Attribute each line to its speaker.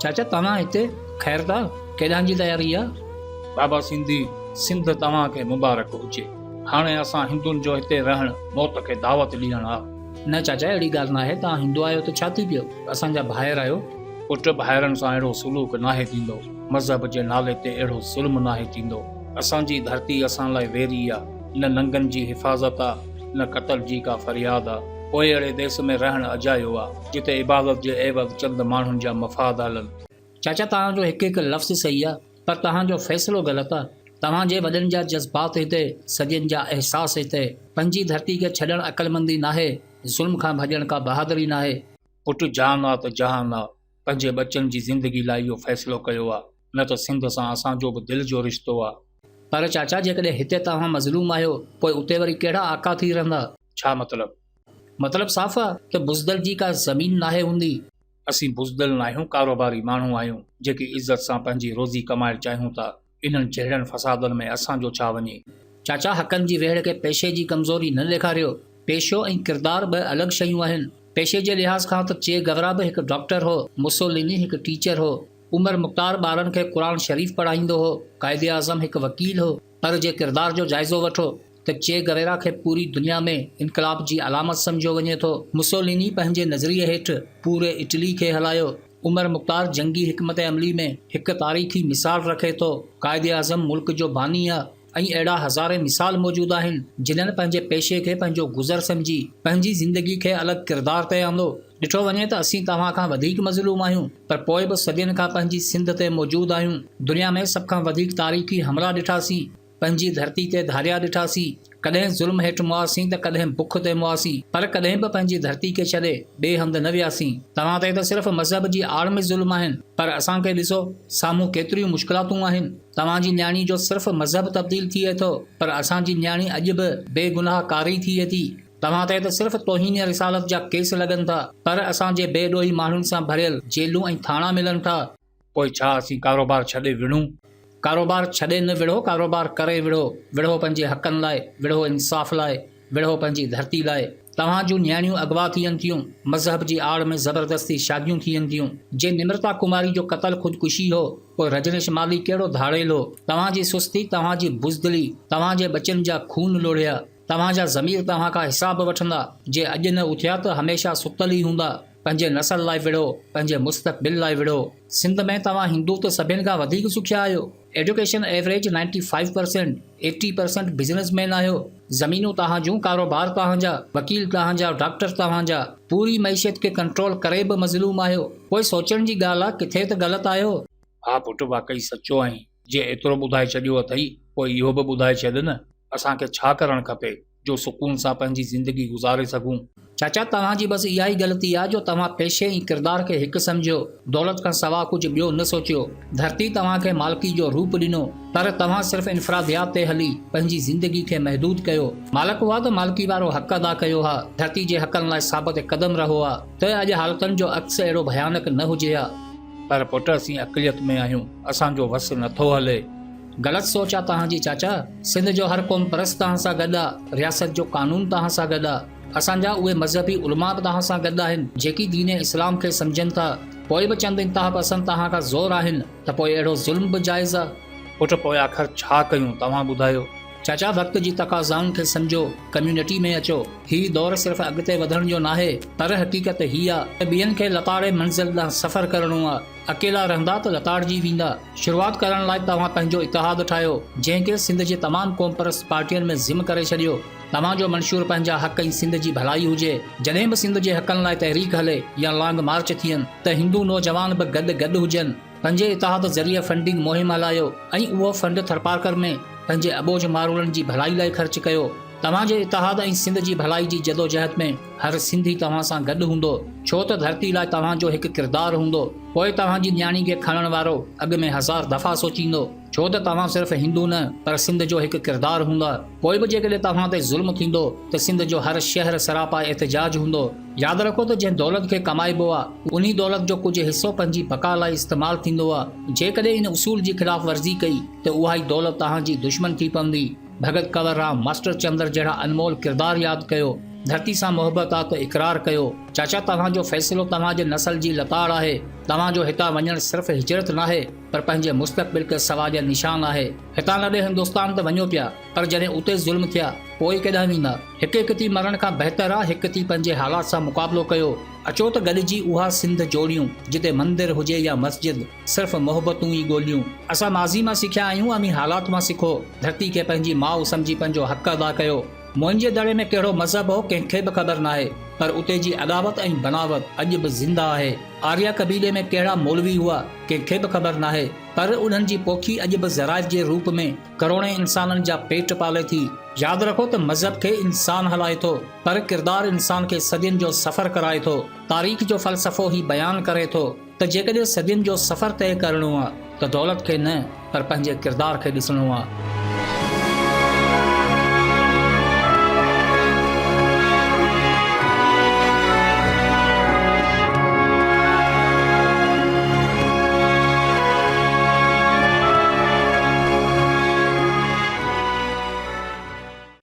Speaker 1: چاچا توهان هتي خير ته ڪيڏانهن جي تياري آ؟
Speaker 2: بابا سنڌي، سنڌ توهان کي مبارڪ هجي. هاڻي اسان هندن جو هتي رهڻ موت کي دعوت ڏيڻ آ.
Speaker 1: نه چاچا اهڙي ڳالهه ناهي، توهان هندو آهيو ته ڇا ٿي پيو، اسان جا ڀائر آهيو.
Speaker 2: پٽ ڀائرن سان اهڙو سلوڪ ناهي ٿيندو، مذهب جي نالي تي اهڙو ظلم ناهي ٿيندو. اسان جي ڌرتي اسان لاء ويري آ، نه ننگن جي حفاظت آ، نه قتل جي ڪا فرياد آ. پوء اهڙي ديس ۾ رهڻ اجايو آ، جتي عبادت جي عيوض چند ماڻهن جا مفاد هلن.
Speaker 1: چاچا توهان جو هڪ هڪ لفظ صحيح آ پر توهان جو فيصلو غلط آ. توهان جي وڏن جا جذبات هتي، صدين جا احساس هتي. پنهنجي ڌرتي کي ڇڏڻ عقلمندي ناهي، ظلم کان ڀڄڻ ڪا بهادري ناهي.
Speaker 2: پٽ جان آ ته جهان آ، پنهنجي ٻچن جي زندگي لاء اهو فيصلو ڪيو آ، نه ته سنڌ سان اسان جو به دل جو رشتو آ.
Speaker 1: پر چاچا جيڪڏهن هتي توهان مظلوم آهيو پوء اتي وري ڪهڙا آقا ٿي رهندا؟
Speaker 2: ڇا مطلب؟
Speaker 1: مطلب صاف آ ته بزدل جي ڪا زمين ناهي هوندي.
Speaker 2: اسين بزدل ناهيون ڪاروباري ماڻهو آهيون جيڪي عزت سان پنهنجي روزي ڪمائڻ چاهيون ٿا. انهن جهڙن فسادن ۾ اسان جو ڇا وڃي؟
Speaker 1: چاچا حقن جي ويڙهه کي پيشي جي ڪمزوري نه ڏيکاريو. پيشو ۽ ڪردار ٻه الڳ شيون آهن. پيشي جي لحاظ کان ته چي گورا به هڪ ڊاڪٽر هو، مسوليني هڪ ٽيچر هو، عمر مختار ٻارن کي قرآن شريف پڙهائيندو هو، قائداعظم هڪ وڪيل هو، پر جي ڪردار جو جائزو وٺو ته چي گويرا کي پوري دنيا ۾ انقلاب جي علامت سمجهيو وڃي ٿو. مسوليني پنهنجي نظريي هيٺ پوري اٽلي کي هلايو. عمر مختار جنگي حڪمت عملي ۾ هڪ تاريخي مثال رکي ٿو. قائداعظم ملڪ جو باني آ ۽ اهڙا هزارين مثال موجود آهن جنھن پنهنجي پيشي کي پنهنجو گذر سمجهي پنهنجي زندگي کي الڳ ڪردار تي آندو. ڏٺو وڃي ته اسين توهان کان وڌيڪ مظلوم آهيون پر پوء به صدين کان پنهنجي سنڌ تي موجود آهيون. دنيا ۾ سڀ کان وڌيڪ تاريخي حملا ڏٺاسين، پنهنجي ڌرتي تي ڌاريا ڏٺاسين، ڪڏهن ظلم هيٺ مئاسين ته ڪڏهن بک تي مئاسين پر ڪڏهن به پنهنجي ڌرتي کي ڇڏي ٻئي هنڌ نه وياسين. توهان تي ته صرف مذهب جي آڙ ۾ ظلم آهن پر اسان کي ڏسو سامهون ڪيتريون مشڪلاتون آهن. توهان جي نياڻي جو صرف مذهب تبديل ٿئي ٿو پر اسان جي نياڻي اڄ به بيگناهه ڪاري ٿئي ٿي. توهان تي ته صرف توهين رسالت جا ڪيس لڳن ٿا پر اسان جي بي ڏوهي ماڻهن سان ڀريل جيلون ۽ ٿاڻا ملن ٿا.
Speaker 2: پوء ڇا اسين ڪاروبار ڇڏي وڙهون؟
Speaker 1: ڪاروبار ڇڏي نه وڙهو، ڪاروبار ڪري وڙهو، وڙهو پنهنجي حقن لاء، وڙهو انصاف لاء، وڙهو پنهنجي ڌرتي لاء. توهان جون نياڻيون اغوا ٿين ٿيون، مذهب جي آڙ ۾ زبردستي شاديون ٿين ٿيون. جي نمرتا ڪماري جو قتل خودڪشي هو، پوء رجنيش مالهي ڪهڙو ڌاڙيل هو؟ توهان جي سستي، توهان جي بزدلي، توهان جي ٻچن جا خون لوڙهيا. توهان جا ضمير توهان کان حساب وٺندا، جي اڄ نه اٿيا ته هميشه ستل ئي هوندا. پنهنجي نسل لاء وڙهو، پنهنجي مستقبل لاء وڙهو. سنڌ ۾ توهان هندو ته سڀين کان وڌيڪ سکيا آهيو. Education average ninety five percent, eighty percent business man آهيو. زمينون توهان جون، ڪاروبار توهان جا، وڪيل توهان جا، ڊاڪٽر توهان جا. پوري معيشت کي ڪنٽرول ڪري به مظلوم آهيو. پوء سوچڻ جي ڳالهه آ ڪٿي ته غلط آهيو.
Speaker 2: ها پٽ واقعي سچو آهين. جي ايترو ٻڌائي ڇڏيو اٿئي پوء اهو به ٻڌائي ڇڏ نه. اسان کي ڇا ڪرڻ کپي جو سڪون سان پنهنجي زندگي گذاري سگهون؟
Speaker 1: چاچا توهان جي بس اها ئي غلطي آ جو توهان پيشي ۽ ڪردار کي هڪ سمجهيو، دولت کان سوا ڪجهه ٻيو نه سوچيو. ڌرتي توهان کي مالڪي جو روپ ڏنو، پر توهان صرف انفراديات تي هلي پنهنجي زندگي کي محدود ڪيو. مالڪ هئا ته مالڪي وارو حق ادا ڪيو ها، ڌرتي جي حقن لاء ثابت قدم رهو ها ته اڄ حالتن جو عڪس اهڙو ڀيانڪ نه هجي ها.
Speaker 2: پر پٽ اسين اقليت ۾ آهيون، اسان جو وس نٿو هلي.
Speaker 1: غلط سوچ آ توهان جي چاچا. سنڌ جو هر قوم پرست توهان سان گڏ آ، رياست جو قانون توهان سان گڏ آ، اسان جا اهي مذهبي علماء به توهان سان گڏ آهن جيڪي دين اسلام کي سمجهن ٿا، پوء به چند انتها پسند توهان کان زور آهن ته پوء اهڙو ظلم به جائز آ.
Speaker 2: پٽ پوء آخر ڇا ڪيون توهان ٻڌايو.
Speaker 1: چاچا وقت جي تقاضائن کي سمجهو، ڪميونٽي ۾ اچو، هي دور صرف اڳتي وڌڻ جو ناهي پر حقيقت هي آ ته ٻين کي لتاڙي منزل ڏانهن سفر ڪرڻو آ. اڪيلا رهندا ته لتاڙجي ويندا. شروعات ڪرڻ لاء توهان پنهنجو اتحاد ٺاهيو، جنهن کي سنڌ جي تمام قومپرست پارٽين ۾ ضم ڪري ڇڏيو. توهان جو منشور پنهنجا حق ۽ سنڌ جي ڀلائي هجي. جڏهن به سنڌ جي حقن لاء تحريڪ هلي يا لانگ مارچ ٿين ته هندو نوجوان به گڏ گڏ هجن. پنهنجي اتحاد ذريعي فنڊنگ مهم هلايو ۽ اهو فنڊ ٿرپارڪر ۾ پنهنجي اٻوجهه ماروئڙن جي ڀلائي لاء خرچ ڪيو. توهان جي اتحاد ۽ سنڌ جي ڀلائي جي جدوجهد ۾ هر سنڌي توهان سان گڏ هوندو، ڇو ته ڌرتي لاء توهان جو هڪ ڪردار هوندو. پوء توهان جي نياڻي کي کڻڻ وارو اڳ ۾ هزار دفعا سوچيندو، ڇو ته توهان صرف هندو نه پر سنڌ جو هڪ ڪردار هوندا. پوء به جيڪڏهن توهان تي ظلم ٿيندو ته سنڌ جو هر شهر سراپا احتجاج هوندو. ياد رکو ته جنهن دولت کي ڪمائبو آ، انهي دولت جو ڪجهه حصو پنهنجي بقا لاء استعمال ٿيندو آ. جيڪڏهن ان اصول جي خلاف ورزي ڪئي ته اها ئي دولت توهان جي دشمن ٿي پوندي. ڀڳت ڪنور رام، ماسٽر چندر جهڙا انمول ڪردار ياد ڪيو. ڌرتي سان محبت آ ته اقرار ڪيو. چاچا توهان جو فيصلو توهان جي نسل جي لتاڙ آهي. توهان جو هتان وڃڻ صرف هجرت ناهي پر پنهنجي مستقبل کي سواليه نشان آهي. هتان لڏي هندستان ته وڃو پيا پر جڏهن اتي ظلم ٿيا پوء ڪيڏانهن ويندا؟ هڪ هڪ ٿي مرڻ کان بهتر آ هڪ ٿي پنهنجي حالات سان مقابلو ڪيو. اچو ته گڏجي اها سنڌ جوڙيون جتي مندر هجي يا مسجد صرف محبتون ئي ڳوليون. اسان ماضي مان سکيا آهيون اوهين حالات مان سکو. ڌرتي کي پنهنجي ماء سمجهي پنهنجو حق ادا ڪيو. موئن جي دڙي ۾ ڪهڙو مذهب هو ڪنهن کي به خبر ناهي پر اتي جي اڏاوت ۽ بناوت اڄ به زنده آهي. آريا قبيلي ۾ ڪهڙا مولوي هئا ڪنهن کي به خبر ناهي پر انهن جي پوکي اڄ به زراعت جي روپ ۾ ڪروڙين انسانن جا پيٽ پالي ٿي. ياد رکو ته مذهب کي انسان هلائي ٿو پر ڪردار انسان کي صدين جو سفر ڪرائي ٿو. تاريخ جو فلسفو هي بيان ڪري ٿو ته جيڪڏهن صدين جو سفر طئي ڪرڻو آ ته دولت کي نه پر پنهنجي ڪردار کي ڏسڻو آ.